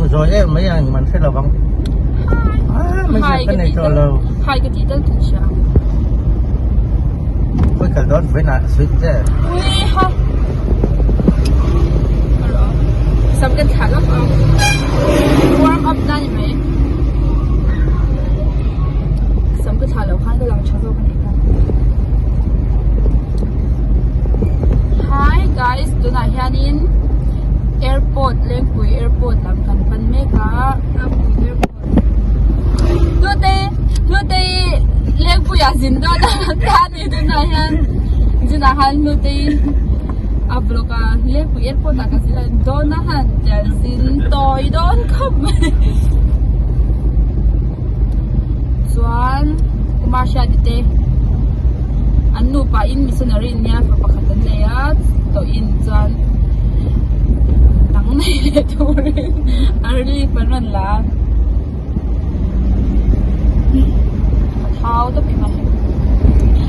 Tawng zawi em mai a engman hre lovang. Hi ka tih tal hi ka tih tal tih hria. Khawi kal dawn vawiin ah sweet che. Ui ha. Sam kan thlah lawk ang. Warm up na ni mai. Sam ka thlah loh khan ka lang tha zawk a nih kha. Hi guys tunah hianin airport Lengpui airport lam kan pan mek a Hlute Hlute Lengpui ah zin dawn a ta ni tunah hian zinah khan Hlute a vlog a Lengpui airport ah ka zin dawn a han tia zin tawi dawn khawp mai chuan Kumar Hriati te an nupa in missionary an nia fa pakhat an nei a tawhin chuan dang nei leh turin a relief an rawn la a a thau tawp em a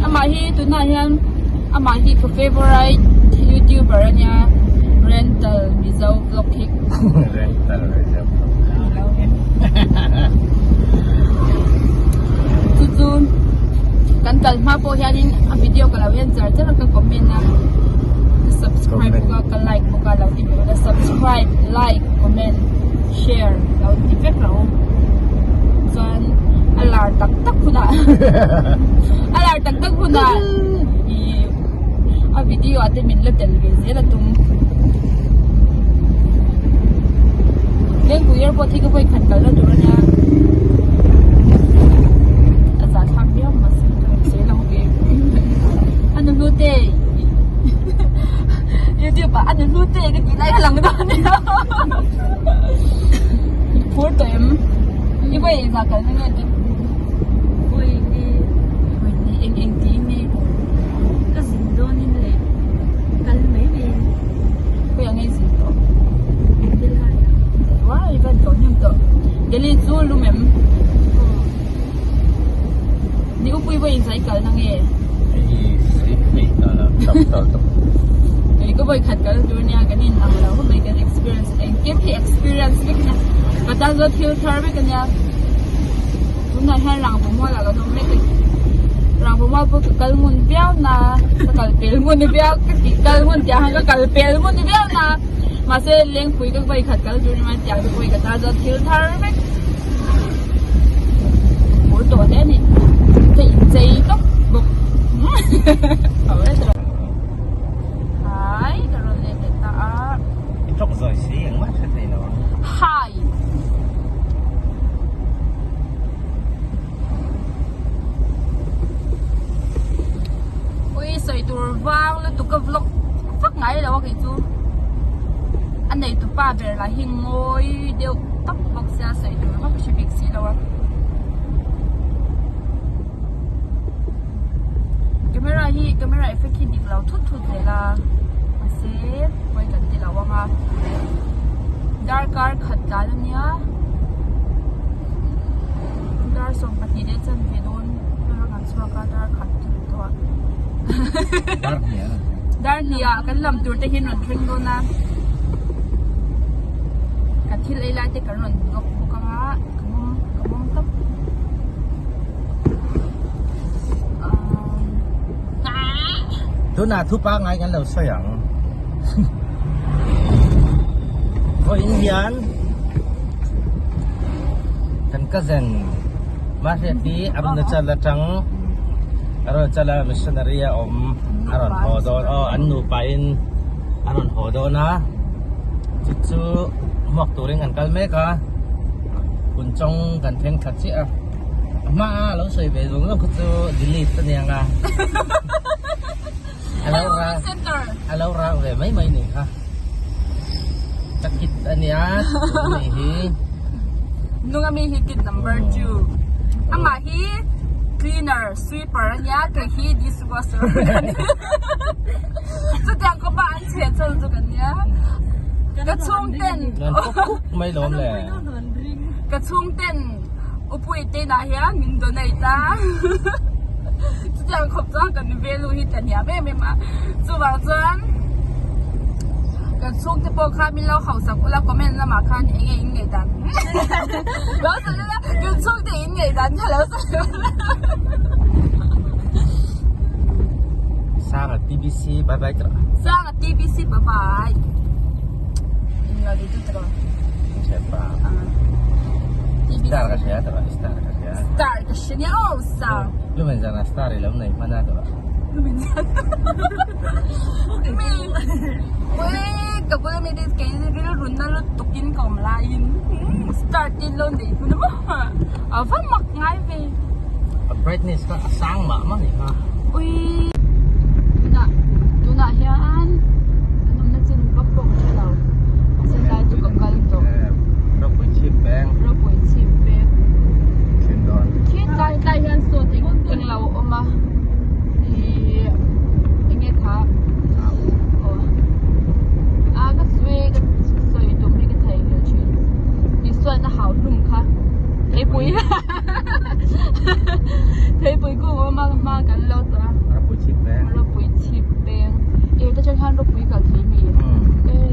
amah hi tunah hian amah hi ka favourite youtuber a nia rental mizo vlog hi. Rental mizo vlog. Chu chu kan kal hma pawh hianin a video ka lo en char char a ka comment a ka subscribe bawk a ka like bawk a lo ti ve a subscribe like comment share lo ti vek lo chuan a lar tak tak hunah a lar tak tak hunah ih a video ah te min la tel ve zel a tum Lengpui airport hi ka vawi khat kalna tur a nia a zahthlak viau mahse ka rawn sawi lang ve a nu hlu te youtube ah a nu hlu te ka tih lai kha lang dawn a nia phur tawh em i vawi engzah kalna nge tih vawi ni vawi ni eng eng tiin nge ka zin dawn in leh kal mai mai in khawi ang nge i zin tawh Uai va tawh hnem tawh Delhi chu lum em Ni upui vawi in zai kal na nge Kei ka vawi khat kal tur nia kan in ang lo khawp mai kan experience engkim hi experience vek ania ka tan chuan thil thar vek ania tunah hian rangvamual ah kan awm mek a rangvamual pawh ka kal ngun viau na ka kal pel ngun viau ka tih kal ngun tih ah khan ka kal pel ngun viau na mahse lengpui ka vawi khat kal tur nia tiang te pawh hi ka tan chuan thil thar vek phur tawh hle a ni ka inchei tawp bawk hai ka rawn let leh ta a. I tawk zawi si engmah hre thei lo ang. Hai. Ui sawi tur vang lutuk ka vlog vak ngai lo a kei chu a nei tu pa ber lah hi ngawi deuh tawp bawk sia sawi tur vak hre bik si lo a camera hi camera effect hi dik lo thut thut zel a mahse pawi kan ti lo ang a darkar khat tlan a nia dar 12 leh chanve dawn vel a kan chhuak a dar khat a ni tawh a dar hnih ah kan lam tur te hi an rawn thleng dawn a kan thil ei lai te kan rawn vlog bawk ang a ka mawm ka mawm tawp. Tunah thu pangngai kan lo sawi ang. Vawiin hian kan cousin Mahriati Arunachal atang Arunachal a missionary a awm a rawn haw dawn aw an nupa in a rawn haw dawn a chu chu hmuak turin kan kal mek a Kunchawng kan thleng thla chiah a. A hma a lo sawi ve zawng zawng kha chu delete a nia nga a lo ra a lo rak ve mai mai ni kha ka kit a nia ni hi nunga mi hi kit number 2 amah hi cleaner sweeper a nia kei hi dishwasher chutiang khawpa an chhe chhan chu kan nia ka chhungten mai lawm le ka chhungten Upui te inah hian min donate a chutiang khawp chuan kan value hi tla hniam em em a chuvang chuan kan Kan chhungte pawh kha min lo hausak ula comment lamah khan eng nge in ngaih dan lo sawi ula kan chhungte in ngaih dan kha lo sawi ula. Sanga TBC bye bye tawh. Sanga TBC bye bye. In lo ti tu tawh. Chepa. TBC. Star ka hria tawh star ka hria. Star ka hria nia aw sang. Lumen zana star i lo nei hman a tawh. Lumen zana. Ka bula mi te kei rilru na lutukin ka awm laiin star te lo nei hun a maw a va mak ngai ve. A brightness kha a sang mah mah nih kha. Ui tunah tunah hian kan awmna chin vak pawh ka hre lo mahse tlai chu ka kal tawh. Ropui chhip peng. Ropui chhip peng. Thlen dawn. Khi tlai tlai hian saw eng eng lo a awm a ih eng nge kha aw a ka sawi ka sawi tum hi ka theihnghilh thin Isuan a hau hlum kha theipui theipui kung a awm a hma kan lo tawh a Ropui chhip peng. Ropui chhip peng eh ta chang hian ropui kal thei mi eh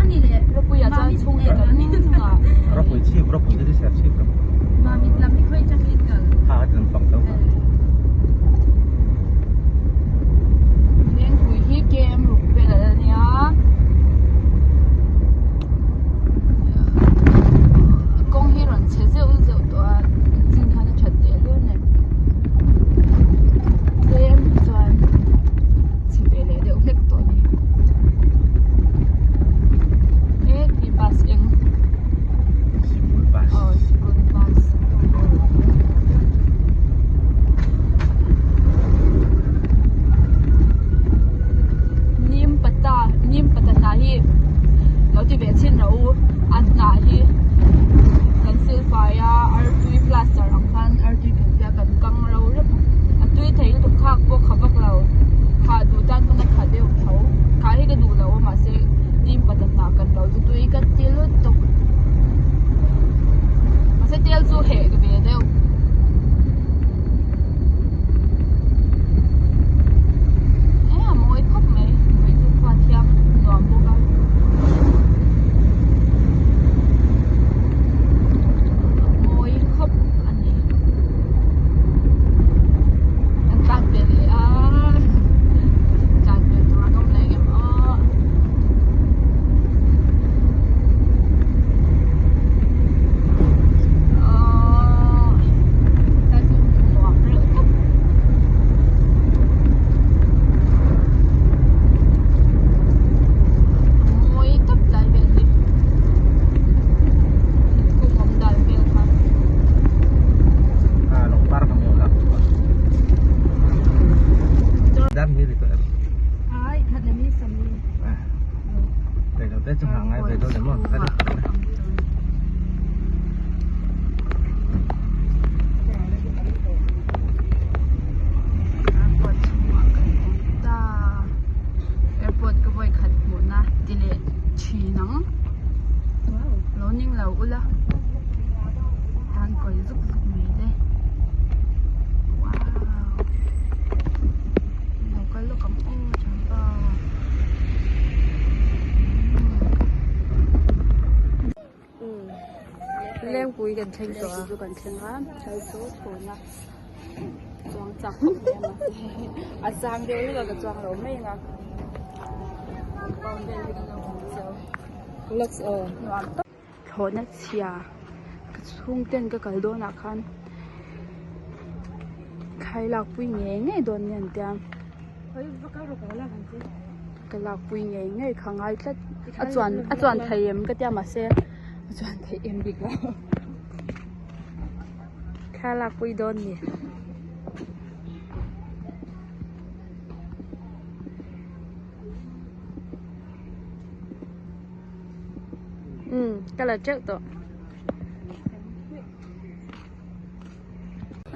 Ani leh ropui ah chuan chhung te kan chungah Ropui chhip ropui te chu ser chhip ropui. Mamit lam hi khawi chak in kal. Ha ka ti lampang tho kha. Lengpui hi kem ruk vel a nia. Kawng hi rawn chhe zeuh zeuh tawh a chin khan a that teh hlur nen. Tlem hi chuan chhe ve leh deuh hlek tawh a ni. He khi bus eng. Sikul bus. Aw sikul bus. Nim pata nim pata hnah hi lo ti ve chhin rawh u a hnah hi kan silfai a artui plaster ang khan artui kan tia kan kang ro rep a a tui thei lutuk khak pawh kha vak lo khah duh tan pawn a kha deuh tho khah hi ka duh lo a mahse nim pata hnah kan lo chu tui ka ti lutuk mahse tel chu heh ve deuh. Eh a mawi khawp mai mai chu khua thiang nuam bawk a a mawi khawp a ni kan tlan ve leh a tlan ve tur an awm leh ang em aw. Mawi tawp tlai vel hi thingkung awm dan vel kha. Ah lawng par ka hmu la. Dam hi ri tawh em? Ai khat leh mi sami. Rei lo te chu hah ngai ve dawn em aw. Airport chhungah kan awm ta airport ka vawi khat hmuhna ti leh thin ang lo ning lo ula tan kawi zuk zuk mai te wow lo kal lawk ang aw thianpa. Lengpui kan thleng tawh a. Lengpui chu kan thleng a, thal chu thlawna chuang chak khawp mai a mahse a sang deuh hlek a ka chuang lo mai ang a. Compound vel hi kan lo hmu cheu. Let's aw. Nuam tak. Thlawhna chhia ka chhungten ka kal dawnah khan thlai lakpui ngei ngei dawn nia an tia. Ka lakpui ngei ngei kha ngai tlat a chuan a chuan thei em ka tia mahse a chuan theih em bik lo Thla lakpui dawn ni. Umm ka la teuh tawh.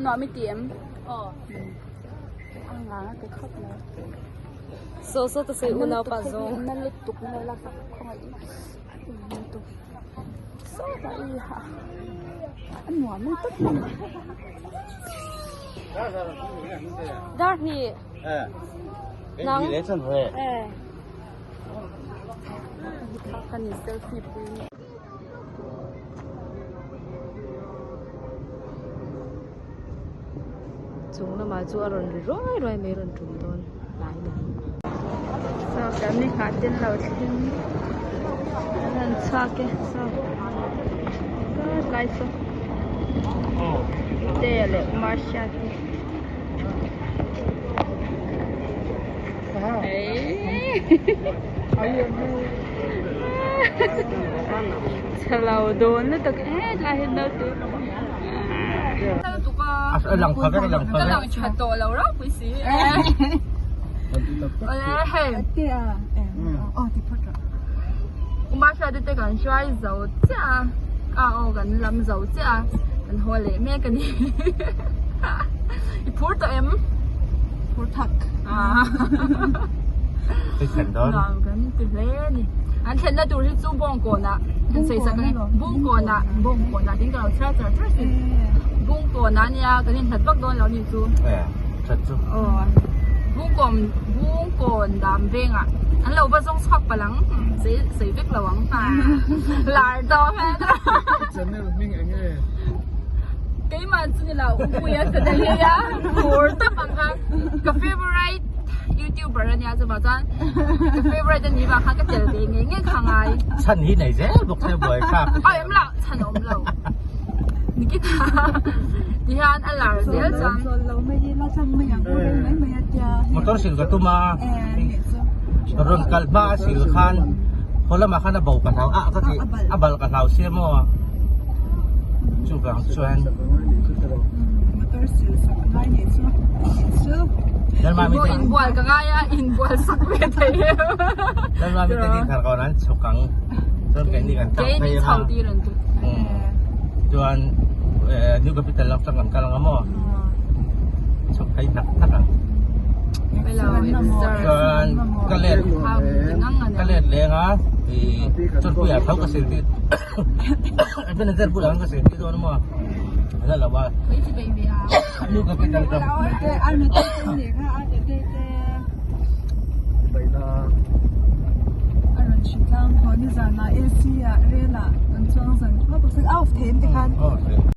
Nuam i ti em? Aw. A ngang a ti khawp mai. Saw saw ta sawi unau pa zawng. Na lutuk na la ka khawngaih in. Lutuk. Saw ta i ha. A nuam lutuk mai. Dar hnih. Eh. Nang. Eh. Eh. Kha kan in selfie pui nge. Chung lamah chu a rawn ri ruai ruai mai rawn tum dawn hnai mai. Saw kan ni nghah ten lo thleng an rawn chhuak e saw tlai saw te leh Marcia te. Chhelo dawn lutuk e tlai hian naute A lang pha vek a lang pha ka vek. lang tha tawh lo ropui si awle hei Umahriat te kan hruai zo chiah a a aw kan lam zo chiah a kan haw leh mek a ni i phur tawh em Phur thak Hei thlen dawn. Nuam kan ti hle a ni an thlenna tur hi chu bawngkawnah kan sawi sak ang e bawngkawnah bawngkawnah tiin ka lo chhiar char char thin bawngkawnah ania kan inhlat vak dawn lo a nih chu E that chu. Aw bawngkawn bawngkawn dam vengah an lo va zawng chhuak palh ang sawi sawi vek lo ang lar dawn hmel Channel hming eng nge? Keimah chu ni lo Upuia channel hi a phur tawp ang kha ka favorite youtuber ania chuvang chuan ka favorite ani vang khan ka tel ve ngei ngei kha ngai. Chhan hi nei zel bawk se buai thlak. Aw em lo chhan a awm lo nikita ti hian a lar zel chuan. Motor sil ka tum a rawn kal hma a sil khan haw lamah khan a bo ka hlau a ka ti a bal ka hlau sia maw chuvang chuan Inbual ka ngai a inbual sak ve thei em Lalmami te hi thar kawn an chhuk ang chuan keini kan tlang phei anga chuan New Capital lam atang kan kal anga maw chhuk phei hnak hnak ang chuan ka let ka let leng a ih chuan puia tho ka sil tir Ebenezer bulah khan ka sil tir dawn a maw ala lo a New Capital ram.